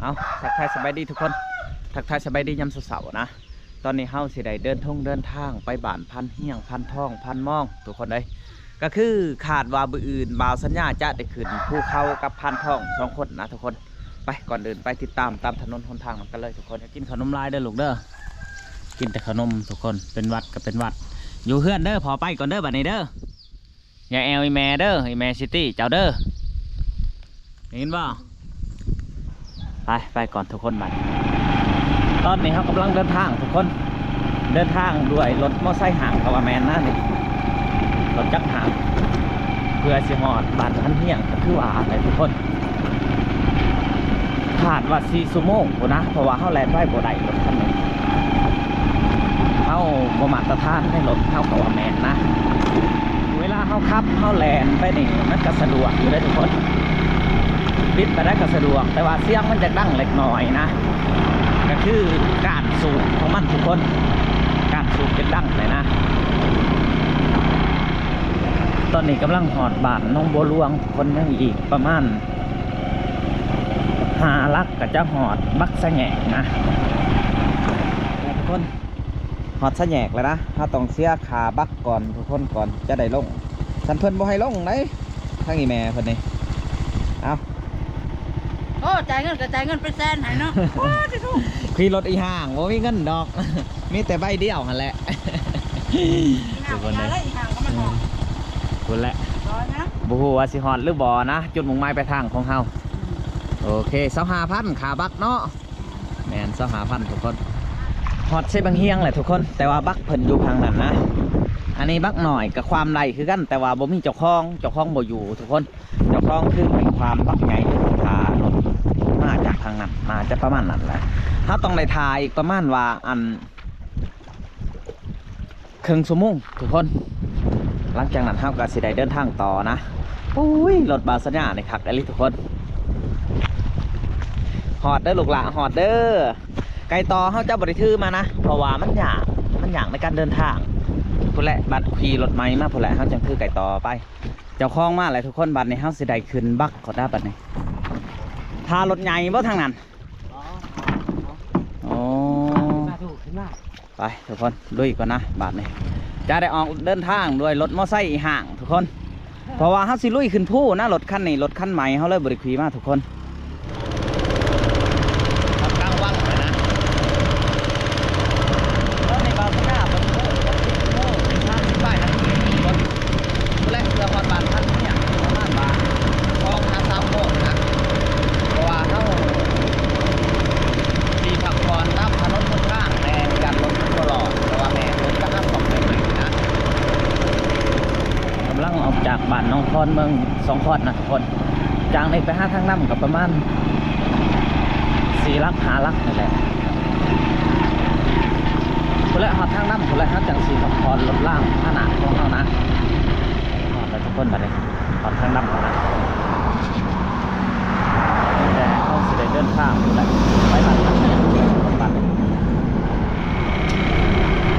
ເອົາ ທັກທາຍສະບາຍດີທຸກຄົນ ທັກທາຍສະບາຍດີຍາມເຊົ້າໆນະ. ຕອນນີ້ເຮົາຊິໄດ້ເດີນທົງເດີນທາງໄປບ້ານພັນຮຽງ ພັນທອງ ພັນມອງ ທຸກຄົນເອີຍ. ກໍຄືຄາດວ່າມື້ອື່ນບ່າວສັນຍາຈະໄດ້ຂຶ້ນພູເຂົາກັບພັນທອງສອງຄົນນະທຸກຄົນ. ໄປ ກ່ອນອື່ນໄປຕິດຕາມຕາມຖະໜົນຫົນທາງນຳກັນເລີຍທຸກຄົນ. ຢ່າກິນເຂົ້າໜົມຫຼາຍເດີລູກເດີ ກິນແຕ່ເຂົ້າໜົມທຸກຄົນ. ເປັນຫວັດກໍເປັນຫວັດ ຢູ່ເຮືອນເດີ. ພໍ່ໄປກ່ອນເດີບັດນີ້ເດີ. ຢ່າແອວອີແມ່ເດີ ອີແມ່ຊິຕີເຈົ້າເດີ ໄດ້ຍິນບໍ່? ໄປ ໄປກ່ອນທຸກຄົນບັດ. ຕອນນີ້ເຮົາກຳລັງເດີນທາງທຸກຄົນ ເດີນທາງດ້ວຍລົດມໍໄຊຫ້າງກໍວ່າແມ່ນນະນີ້ ລົດຈັກຫ້າງ ເພື່ອຊິຮອດບ້ານພັນຮຽງ ກໍຄືວ່າແຫຼະທຸກຄົນ. ຄາດວ່າສີ່ຊົ່ວໂມງພຸ້ນນະ ເພາະວ່າເຮົາແລ່ນໄວບໍ່ໄດ້ລົດຄັນນີ້ ເຮົາບໍ່ມາດຕະຖານໃນລົດເຮົາກໍວ່າແມ່ນນະ. ເວລາເຮົາຂັບເຮົາແລ່ນໄປນີ້ມັນກໍສະດວກຢູ່ເດ້ທຸກຄົນ ບິດໄປໃດກໍສະດວກ ແຕ່ວ່າສຽງມັນຈະດັງເລັກນ້ອຍນະ ກໍຄືການສູບຂອງມັນທຸກຄົນ ການສູບຈະດັງເລີຍນະ. ຕອນນີ້ກຳລັງຮອດບ້ານໜອງບົວຫຼວງທຸກຄົນ ຍັງອີກປະມານ ຫ້າຫຼັກກໍຈະຮອດບັກສະແຫຍກນະ ທຸກຄົນ. ຮອດສະແຫຍກແລ້ວນະ ເຮົາຕ້ອງເສຍຄ່າບັກກ່ອນທຸກຄົນ ກ່ອນຈະໄດ້ລົງ. ຄັນເພິ່ນບໍ່ໃຫ້ລົງໃດ ທາງອີແມ່ເພິ່ນນີ້. ເອົາ ໂອ້ ຈ່າຍເງິນກໍຈ່າຍເງິນເປັນແສນໃຫ້ເນາະ. ໂອ້ຍ ຂີ່ລົດອີ່ຫ່າງ ບໍ່ມີເງິນດອກ ມີແຕ່ໃບດຽວຫັ້ນແຫຼະ. ທຸກຄົນເອີຍ ອີ່ຫ່າງກໍມັນຮອດ ພຸ້ນແຫຼະ ບໍ່ຮູ້ວ່າຊິຮອດຫຼືບໍ່ນະ ຈຸດມຸ່ງໝາຍປາຍທາງຂອງເຮົາ. ໂອເຄ ຊາວຫ້າພັນຄ່າບັກເນາະ. ແມ່ນ ຊາວຫ້າພັນທຸກຄົນ. ຮອດເຊບັງຮຽງແຫຼະທຸກຄົນ ແຕ່ວ່າບັກເພິ່ນຢູ່ທາງນັ້ນນະ. ອັນນີ້ບັກນ້ອຍກໍຄວາມໄດ້ຄືກັນ ແຕ່ວ່າບໍ່ມີເຈົ້າຂອງ ເຈົ້າຂອງບໍ່ຢູ່ທຸກຄົນ. ເຈົ້າຂອງຄືເພິ່ນຄວາມບັກໃຫຍ່ ຖ້າລົດມາຈາກທາງນັ້ນ ໜ້າຈະປະມານນັ້ນແຫຼະ. ເຮົາຕ້ອງໄດ້ຖ້າອີກປະມານວ່າ ອັນ ເຄິ່ງຊົ່ວໂມງທຸກຄົນ. ຫຼັງຈາກນັ້ນເຮົາກໍຊິໄດ້ເດີນທາງຕໍ່ນະ. ໂອ້ຍ ລົດບ່າວສັນຍານີ້ຄັກອີ່ຫຼີທຸກຄົນ. ຮອດເດີລູກຫຼ້າ ຮອດເດີ. ໄກ່ຕໍ່ເຮົາຈະບໍ່ໄດ້ຖືມານະ ເພາະວ່າມັນຍາກ ມັນຍາກໃນການເດີນທາງ. ພຸ້ນແຫຼະ ບັດຂີ່ລົດໃໝ່ມາພຸ້ນແຫຼະ ເຮົາຈັ່ງຖືໄກ່ຕໍ່ໄປ. ເຈົ້າຂອງມາແລ້ວທຸກຄົນ ບັດນີ້ເຮົາຊິໄດ້ຂຶ້ນບັກກ່ອນນະບັດນີ້. ຖ້າລົດໃຫຍ່ບໍ່ທາງນັ້ນ? ອໍ ອໍ ອໍ ສາທຸ ຂຶ້ນມາ. ໄປທຸກຄົນ ລຸຍກ່ອນນະ ບາດນີ້ຈະໄດ້ອອກເດີນທາງດ້ວຍລົດມໍໄຊອີ່ຫ່າງທຸກຄົນ ເພາະວ່າເຮົາຊິລຸຍຂຶ້ນພູນະ ລົດຄັນນີ້ ລົດຄັນໃໝ່ ເຮົາເລີຍບໍ່ໄດ້ຂີ່ມາທຸກຄົນ. ເຮົາກາງວັນໄປນະ ຕອນນີ້ບ່າວສັນຍາເບິ່ງໂມງ ໂມງ ສາມສິບປາຍນາທີທຸກຄົນ. ພຸ້ນແຫຼະ ເພື່ອຮອດບ້ານທັນທ່ຽງ ປະມານວ່າສອງຫາສາມໂມງນະ ເພາະວ່າເຮົາຊິພັກຜ່ອນຕາມຖະໜົນຫົນທາງແດ່ ຢ້ານລົດມັນບໍ່ລອດ ເພາະວ່າແມ່ເພິ່ນກະຫາຂອງໃໝ່ໆນະ. ກຳລັງອອກຈາກບ້ານໜອງຄອນ ເມືອງສອງຄອນນະ ທຸກຄົນ. ຈາກນີ້ໄປຫາທາງດຳກໍປະມານສີ່ຫຼັກຫ້າຫຼັກນີ້ແຫຼະ ພຸ້ນແຫຼະ ຮອດທາງດຳພຸ້ນແຫຼະ ເຮົາຈັ່ງຊິພັກຜ່ອນລົດລາງພາຫະນະຂອງເຮົານະ. ຮອດແລ້ວທຸກຄົນ ບາດນີ້ຮອດທາງດຳແລ້ວນະ ແຕ່ເຮົາຊິໄດ້ເດີນທາງພຸ້ນແຫຼະ ໄປບ້ານພັນ ບາດນີ້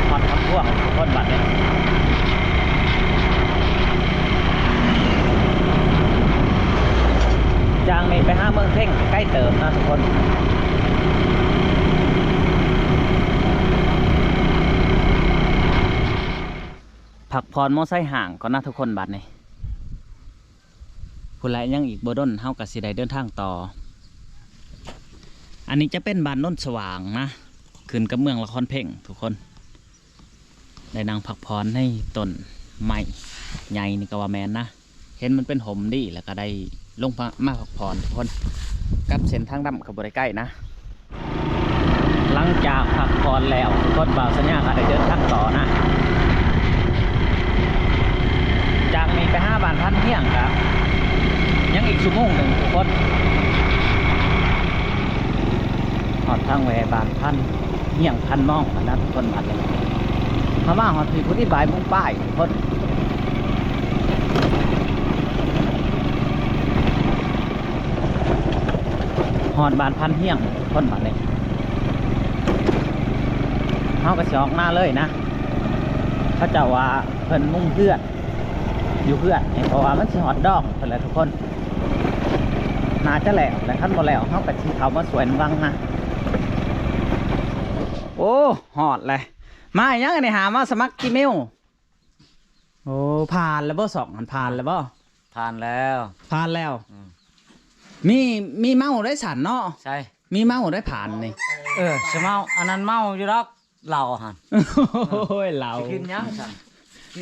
ຮອດຄຳພວງທຸກຄົນ ບາດນີ້ ຈາກນີ້ໄປຫາເມືອງເພັງໃກ້ເຕີບນະທຸກຄົນ. ພັກຜ່ອນມໍໄຊຫ້າງກ່ອນນະທຸກຄົນ ບາດນີ້. ພຸ້ນແຫຼະ ຍັງອີກບໍ່ດົນເຮົາກໍຊິໄດ້ເດີນທາງຕໍ່. ອັນນີ້ຈະເປັນບ້ານໂນນສະຫວ່າງນະ ຂຶ້ນກັບເມືອງລະຄອນເພັງທຸກຄົນ. ໄດ້ນັ່ງພັກຜ່ອນໃນຕົ້ນໄມ້ໃຫຍ່ນີ້ກໍວ່າແມ່ນນະ ເຫັນມັນເປັນຮົ່ມດີ ແລ້ວກໍໄດ້ລົງມາ ມາພັກຜ່ອນທຸກຄົນ. ກັບເສັ້ນທາງດຳກໍບໍ່ໄດ້ໃກ້ນະ. ຫຼັງຈາກພັກຜ່ອນແລ້ວ ທຸກຄົນ ບ່າວສັນຍາກໍໄດ້ເດີນທາງຕໍ່ນະ. ຈາກນີ້ໄປຫາບ້ານພັນຮຽງກໍຍັງອີກຊົ່ວໂມງໜຶ່ງທຸກຄົນ. ຮອດທາງແວ່ບ້ານພັນຮຽງ ພັນມອງຫັ້ນນະທຸກຄົນ. ບາດນີ້ເຮົາມາຮອດທີ່ພຸ້ນ ບ່າຍໂມງປາຍ ຄົນ ຮອດບ້ານພັນຮຽງ ຄົນ ບາດນີ້ເຮົາກໍຊິອອກມາເລີຍນະ. ເຂົາເຈົ້າວ່າເພິ່ນມຸງເຮືອນຢູ່ເຮືອນນີ້ ເພາະວ່າມັນຊິຮອດດອງເພິ່ນແຫຼະທຸກຄົນ. ໜ້າຈະແລ້ວແຫຼະ ຄັນບໍ່ແລ້ວເຮົາກໍຊິເຂົ້າມາຊ່ວຍນຳຫຼັງນະ. ໂອ້ ຮອດແລ້ວ. ມາຫຍັງອັນນີ້ຫາ ມາສະໝັກຈີເມວ? ໂອ້ ຜ່ານແລ້ວບໍ່? ສອງຫັ້ນຜ່ານແລ້ວບໍ່? ຜ່ານແລ້ວ ຜ່ານແລ້ວ. ອືມ ມີ ມີເມົາໄດ້ສັນເນາະ. ໃຊ່ ມີເມົາໄດ້ຜ່ານນີ້. ເອີ ສະເມົາ ອັນນັ້ນເມົາຢູ່ດອກ ເຫຼົ້າຫັ້ນ. ໂອ້ຍ ເຫຼົ້າ ຊິກິນຫຍັງຊັ້ນ?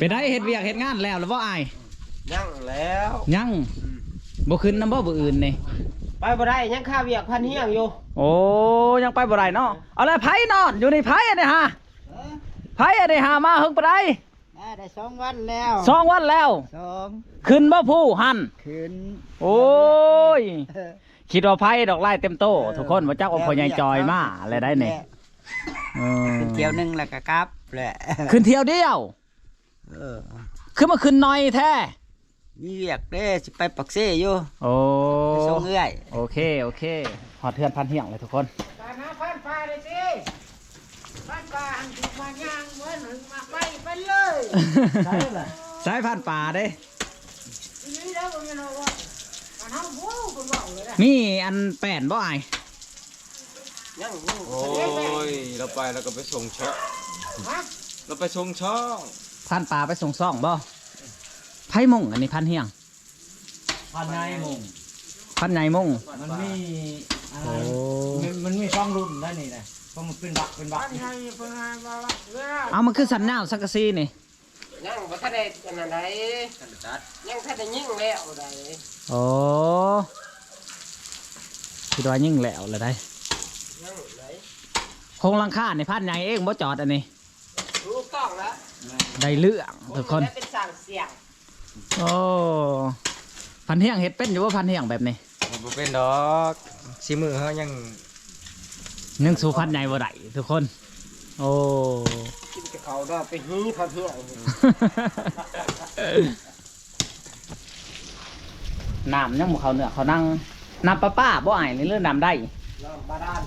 ເປັນໃດ ເຮັດວຽກເຮັດງານແລ້ວແລ້ວບໍ່ອ້າຍ? ຍັງແລ້ວ ຍັງ. ອືມ ບໍ່ຂຶ້ນນຳບໍ່ມື້ອື່ນນີ້? ໄປບໍ່ໄດ້ ຍັງຄາວຽກພັນຮຽງຢູ່. ໂອ້ ຍັງໄປບໍ່ໄດ້ເນາະ. ເອົາລະ ໃຜນອນຢູ່ນີ້? ໃຜອັນນີ້ຫາ? ເອີ ໃຜອັນນີ້ຫາ? ມາເຫິງປານໃດ? ມາໄດ້ສອງວັນແລ້ວ. ສອງວັນແລ້ວ? ສອງ. ຂຶ້ນບໍ່ພູຫັ້ນ? ຂຶ້ນ. ໂອ້ຍ ເອີ ຄິດວ່າໃຜດອກ ລາຍເຕັມໂຕ. ເອີ ທຸກຄົນ ບໍ່ຈັກວ່າພໍ່ໃຫຍ່ຈອຍມາແລ້ວໄດ໋ນີ້. ເອີ ຂຶ້ນຖ້ຽວໜຶ່ງແລ້ວກໍກັບແຫຼະ. ຂຶ້ນຖ້ຽວດຽວ? ເອີ ຄືມາຂຶ້ນໜ້ອຍແທ້? ມີວຽກເດ້ ຊິໄປປາກເຊຢູ່. ໂອ້ ໄປສົ່ງເອື້ອຍ. ໂອເຄ ໂອເຄ ຮອດເຮືອນພັນຮຽງແລ້ວທຸກຄົນ. ໄປຫາພັນປ່າເດ້ຕິ ພັນປ່າຫັ້ນຖືກມາຍ່າງເໝືອນຫຶງມາໄປ ໄປເລີຍ. ໃຊ່ລະ ໃຊ້ພັນປ່າເດ້. ອີ່ຫຼີເດີ ບໍ່ແມ່ນວ່າ ອັນເຮົາ ໂອ້ ເພິ່ນເວົ້າເລີຍນະ. ມີອັນແປ້ນບໍ່ອ້າຍ? ຍັງຢູ່. ໂອ້ຍ ລາວໄປ ລາວກໍໄປສົ່ງຊ່ອງ. ຮະ? ລາວໄປສົ່ງຊ່ອງ. ພັນປ່າໄປສົ່ງຊ່ອງບໍ່? ໃຜມຸງອັນນີ້ ພັນຮຽງ? ພັນໃຫຍ່ມຸງ. ພັນໃຫຍ່ມຸງ. ມັນມີ ໂອ້ ອັນນັ້ນ ມັນ ມັນມີສອງລຸ້ນໄດ໋ນີ້ນະ ເພາະມັນເປັນບັກ ເປັນບັກ. ເອົາ ມັນຄືສັນຍາວສັງກະສີນີ້? ຍັງບໍ່ທັນໄດ້ອັນນັ້ນໃດ໋ ຍັງບໍ່ທັນໄດ້ຍິງແລ້ວໃດ໋. ອໍ ຄິດວ່າຍິງແລ້ວລະໄດ໋. ຍັງໃດ໋. ໂຄງຫຼັງຄານີ້ ພັນໃຫຍ່ເອງບໍ່ຈອດອັນນີ້? ຖືກຕ້ອງລະ ໄດ້ເລື່ອງທຸກຄົນ. ເປັນຊ່າງສຽງ. ໂອ້ ພັນຮຽງເຮັດເປັນຢູ່ບໍ່ ພັນຮຽງແບບນີ້? ເຮັດບໍ່ເປັນດອກ ສີມືເຮົາຍັງ ຍັງສູ້ພັນໃຫຍ່ບໍ່ໄດ້ທຸກຄົນ. ໂອ້ ກິນແຕ່ເຂົ້າດອກ ໄປຫີພັນຮຽງ. ນ້ຳຍັງບໍ່ເຂົ້າເນື້ອເຂົ້າໜັງ. ນ້ຳປະປາບໍ່ອ້າຍ ຫຼືນ້ຳໃດ? ນ້ຳບາດານ.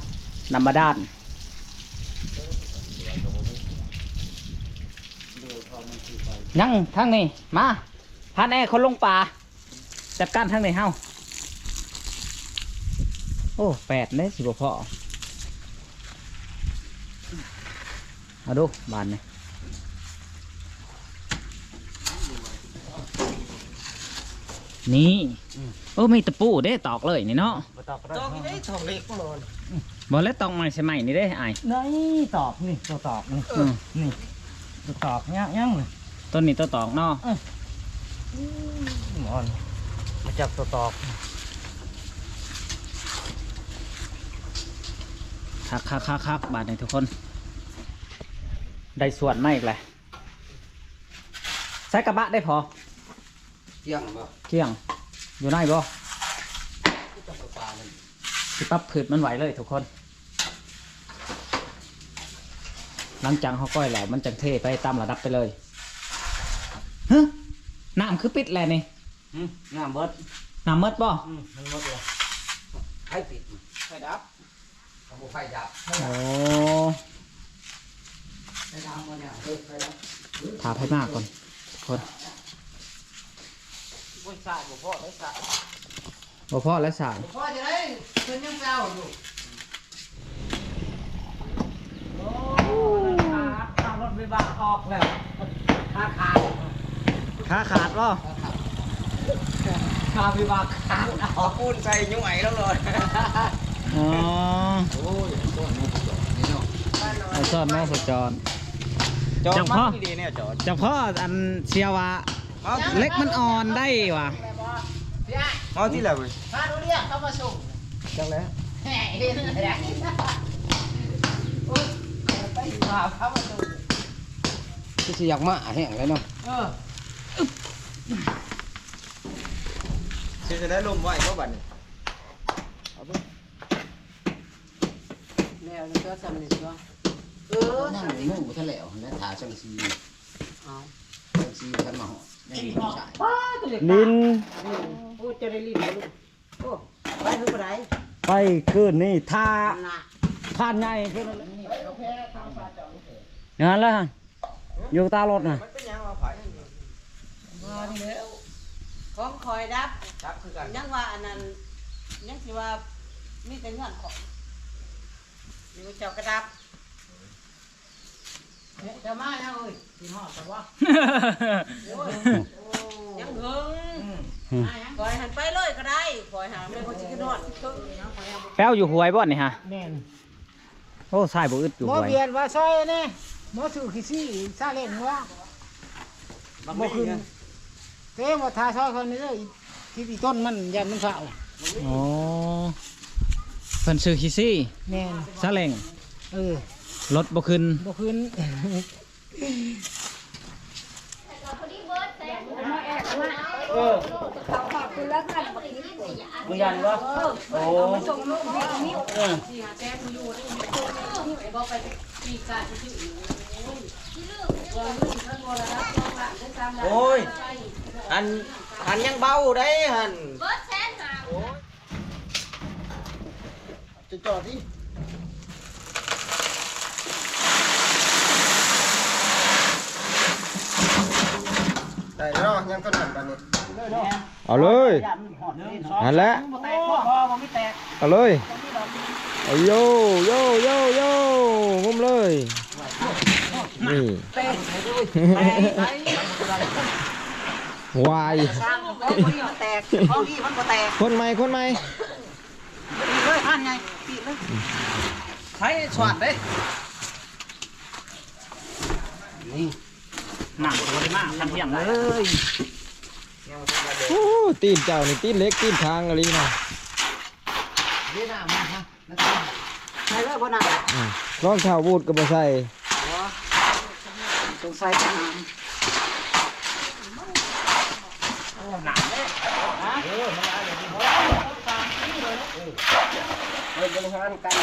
ນ້ຳບາດານ. ຍັງທາງນີ້ ມາ ພາແນ່ຄົນລົງປ່າ ຈັດການທາງນີ້ເຮົາ. ໂອ້ ແປດເດ້ ຊິບໍ່ພໍ. ເອົາດູບາດນີ້ ນີ້. ອືມ ໂອ້ ມີຕະປູເດ້ ຕອກເລີຍນີ້ເນາະ. ບໍ່ຕອກກໍໄດ້ ຕອກນີ້ເດ້ ຕອກເຫຼັກໝໍນ. ບໍ່ແລ້ວ ຕອກໄມ້ໃສ່ໄມ້ນີ້ເດ້ອ້າຍ. ນີ້ຕອກນີ້ ຕົວຕອກນີ້. ເອີ ນີ້ຕົວຕອກ ຍັງ ຍັງນີ້ ຕົວນີ້ຕົວຕອກເນາະ. ເອີ ໝອນ ມາຈັບຕົວຕອກ. ຄັກໆໆໆ ບາດນີ້ທຸກຄົນ ໄດ້ສ່ວນມາອີກແລ້ວ. ໃສ່ກະບະໄດ້ພໍ? ກ້ຽງບໍ່? ກ້ຽງ ຢູ່ໃນບໍ່? ຊິປັບພືດມັນໄວ້ເລີຍທຸກຄົນ. ຫຼັງຈາກເຮົາກ້ອຍແລ້ວ ມັນຈັ່ງເທໄປຕາມລະດັບໄປເລີຍ. ຮະ ນ້ຳຄືປິດແລ້ວນີ້? ຫື ນ້ຳເບິດ. ນ້ຳໝົດບໍ່? ອືມ ມັນໝົດແລ້ວ. ໃຜປິດ? ໄຟດັບ. ເອົາບໍ່ໄຟດັບ. ໂອ້ ໄຟດັບບໍ່ເນຍ? ເອີ ໄຟດັບ. ຖ້າໃຜມາກ່ອນຄົນ. ໂອ້ຍ ສາຍບໍ່ພໍໄດ້ສາຍ. ບໍ່ພໍແລ້ວສາຍ. ບໍ່ພໍຈະໄດ້ ເພິ່ນຍັງເອົາຢູ່. ໂອ້ ຂາ ຂາລົດວິບາກອອກແລ້ວ. ຂາຂາດ. ຂາຂາດບໍ່? ຂາວິບາກຂາດ ເອົາປູນໃສ່ຫຍ້ວຍລະໂລດ. ອໍ ໂອ້ຍ ສ້ອນມາສະຈອນນີ້ເນາະ. ເອົາສ້ອນມາສະຈອນ. ຈອດ ເຈົ້າພໍ່ ມາດີໆແນວຈອດ. ເຈົ້າພໍ່ ອັນ ເຊື່ອວ່າ ເອົາ ເຫຼັກມັນອ່ອນໄດ້ຫວາ. ເອົາຕິລະເວີຍ. ພາໂຕລຽກເຂົາມາສົ່ງ. ຈັກແລ້ວ. ເຫັນແລ້ວ. ໂອ້ຍ ໄປຫາເຂົາມາສົ່ງ. ຄືຊິຢາກມາແຮງເລີຍເນາະ. ເອີ ຊິໄດ້ລົມໄວບໍ່ບັດນີ້? ເອົາເບິ່ງ ແລ້ວ ແລ້ວກໍຊ່ຳນີ້ຕົວະ. ເອີ ຊ່ຳນີ້ຍັງບໍ່ທັນແລ້ວຫັ້ນແຫຼະ ຖ້າສັງກະສີ. ເອົາ ສັງກະສີບໍ່ທັນມາຮອດ ຍັງຢູ່ໃສ? ລິນ. ໂອ້ ເຈົ້າໄດ້ລິນບໍ່ລູກ? ໂອ້ ໄປຄືບໍ່ໄດ້ ໄປຄືນນີ້ ຖ້າ ນັ້ນນະ ຜ່ານໃຫຍ່ຄືນນັ້ນແຫຼະ. ຢ່າງນັ້ນແຫຼະ ຢູ່ຕາລົດນະ. ມັນເປັນຫຍັງວະ ໄຜ? ບໍ່ນີ້ແຫຼະ ຂອງຂ້ອຍດັບ ດັບຄືກັນ. ຍັງວ່າອັນນັ້ນ ຍັງຊິວ່າມີແຕ່ເຮືອນຂ້ອຍ ຢູ່ເຈົ້າກະດັບ. ເຈົ້າມາຍັງເອີຍ ຊິຮອດແລ້ວບໍ່? ໂອ້ຍ ຍັງເຫິງ. ອືມ ມາຍັງ? ຂ້ອຍຫັ້ນໄປເລີຍກໍໄດ້ ຂ້ອຍຫາແມ່ນບໍ່ຊິຂຶ້ນຮອດ ໄປເອົາຢູ່ຫ້ວຍບໍ່ນີ້ຫະ? ແມ່ນ. ໂອ້ ຊາຍບໍ່ອຶດຢູ່ ບໍ່ ຫ້ວຍ ວຽນວ່າຊ່ອຍແດ່ ບໍ່ຊື້ຂີ້ຊີ້ຊາເລັງບໍ່? ບໍ່ຂຶ້ນ ເອີ ບໍ່ ຖ້າຊ່ອຍຂ້ອຍນີ້ເດີ ທີ່ ທີ່ຕົ້ນມັນ ຢ້ານມັນເຊົາ. ອໍ ເພິ່ນຊື້ຂີ້ຊີ້ ແມ່ນ ຊາເລັງ. ເອີ ລົດບໍ່ຂຶ້ນ ບໍ່ຂຶ້ນ. ເອີ ບໍ່ຢ້ານບໍ່? ໂອ້ ເອີ ໂອ້ຍ ອັນ ອັນຍັງເບົາໄດ໋ຫັ້ນ. ຈະຈອດຕິ ໄດ້ແລ້ວເນາະ ຍັງຕົວນັ້ນບາດນີ້ ເອົາເລີຍ ຫັ້ນແຫຼະ ບໍ່ແຕກ ບໍ່ ບໍ່ມີແຕກ ເອົາເລີຍ ໂຢ ໂຢ ໂຢ ໂຢ ງຸ້ມເລີຍ ນີ້ ແຕກ ວາຍ ຂອງນີ້ມັນແຕກ ຂອງນີ້ມັນບໍ່ແຕກ ຄົນໃໝ່ ຄົນໃໝ່. ປີກເລີຍ ພານໃຫຍ່ ປີກເລີຍ ໃຊ້ສອນເດ້ ນີ້ ນ້ຳກໍບໍ່ໄດ້ມາ ພັນທ່ຽງເອີຍ. ໂອ້ ຕີນເຈົ້ານີ້ ຕີນເຫຼັກ ຕີນທາງອີ່ຫຼີນະ ເດ້ນ້ຳມາ ໃສ່ເລີຍບໍ່ນ້ຳ ອືມ ລອງເທົ້າບູດກໍບໍ່ໃສ່. ບໍ່ ຕ້ອງໃສ່ນ້ຳ ໂອ້ ໜັກເດ້ ຮະ ເອີ ມັນຫຼາຍເລີຍ ເອີ ເອີ ບໍລິຫານການ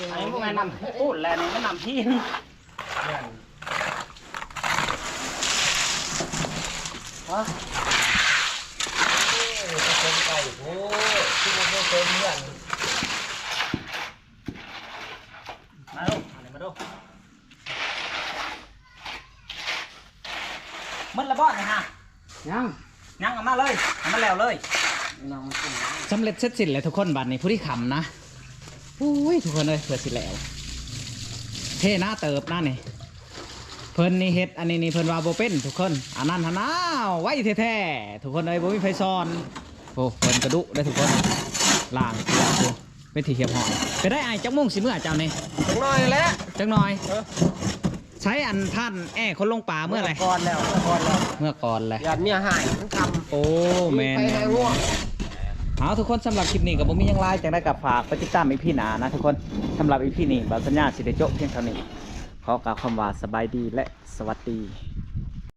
ອັນນີ້ມັນນ້ຳປູນແຫຼະ ນີ້ມັນນ້ຳຫີນ. ແມ່ນ ຮະ ໂອ້ຍ ໄປເຕີມໄກ່ໂພດ ຄືບໍ່ເຕີມເຮືອນ ມາດູ ອັນນີ້ມາດູ ໝົດແລ້ວບໍ່ນີ້ຫະ? ຍັງ ຍັງ ເອົາມາເລີຍ ໃຫ້ມັນແລ້ວເລີຍ ສຳເລັດເສັດສິ້ນແລ້ວທຸກຄົນ ບາດນີ້ຜູ້ທີ່ຄ້ຳນະ ໂອ້ຍ ທຸກຄົນເອີຍ ເພື່ອຊິແລ້ວ ເທໜາເຕີບນະນີ້ ເພິ່ນນີ້ເຮັດອັນນີ້ນີ້ເພິ່ນວ່າບໍ່ເປັນທຸກຄົນ ອັນນັ້ນຫັ້ນນາວ ໄວແທ້ໆ ທຸກຄົນເອີຍ ບໍ່ມີໃຜສອນ ໂອ້ ເພິ່ນກະດຸເດ້ທຸກຄົນ ລ້າງເຄື່ອງຢູ່ ເປັນທີ່ຮຽບຮ້ອຍ ເປັນໄດອ້າຍ ຈັກໂມງຊິເມືອເຈົ້ານີ້? ຈັກໜ້ອຍແຫຼະ ຈັກໜ້ອຍ ເອີ ໃຊ້ອັນພານແອຄົນລົງປ່າເມືອແຫຼະ ເມືອກ່ອນແລ້ວ ເມືອກ່ອນແລ້ວ ເມືອກ່ອນແຫຼະ ຢ້ານເມຍຮ້າຍ ມັນຄ່ຳ ໂອ້ ແມ່ນ ໄປຫາງົວ ເອົາ ທຸກຄົນ ສຳລັບຄລິບນີ້ກໍບໍ່ມີຫຍັງຫຼາຍ ຈັ່ງໃດກໍຝາກໄປຕິດຕາມອີພີໜ້ານະທຸກຄົນ ສຳລັບອີພີນີ້ ບ່າວສັນຍາຊິໄດ້ໂຈະພຽງເທົ່ານີ້ ຂໍກ່າວຄຳວ່າສະບາຍດີ ແລະ ສະຫວັດດີ.